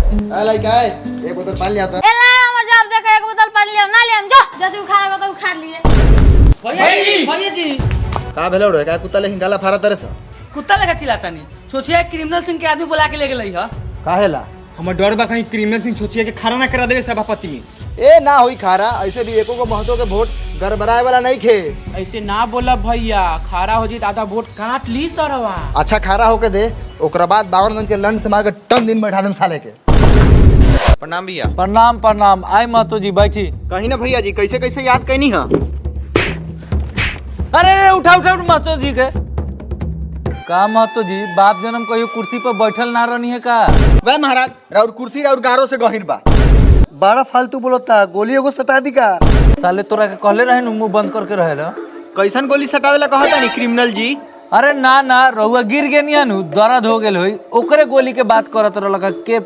ए लइका ए, एक बोतल पानी ले आता। ए ला हमर जवाब देखे, एक बोतल पानी ले ना ले हम जो जदी उखाड़ तो उखाड़ लिए। भैया जी, भैया जी। का भेलो रे? का कुत्ता लेकिन गाला फाड़ा तरस? कुत्ता लगा चिल्लाता नहीं, सोचिए क्रिमिनल सिंह के आदमी बुला के ले गेलै ह। काहेला? हमर डर बा कहीं क्रिमिनल सिंह छोचिया के खड़ा ना करा देवे सभापति में। ए ना होई खारा, ऐसे भी एको को महतो के वोट गड़बड़ाए वाला नहीं खे। ऐसे ना बोला भैया, खारा हो जी दादा वोट काट ली सरवा। अच्छा खारा होके दे, ओकरा बाद बावनगंज के लंड से मार के टन दिन बैठा देम साले के। प्रणाम भैया। प्रणाम प्रणाम। आई महतो जी बैठी। कहीं ना भैया जी, कैसे कैसे याद कैनी है? अरे अरे उठा उठा उठ महतो जी के। का महतो जी, बाप जन्म कहियो कुर्सी पर बैठल ना रहनी है का? वह महाराज, राउर कुर्सी राउर गारो से गहिर बा। बड़ा फालतू बोलता, गोली एगो सटा दी का? साले तोरा के कहले रहे नु मुंह बंद करके रहे ला। कैसन गोली सटावेला कहता नहीं क्रिमिनल जी? अरे ना ना, रहुआ गिर गेनिया नु, दर्द हो गेल होई, ओकरे गोली के बात करत रहलका के।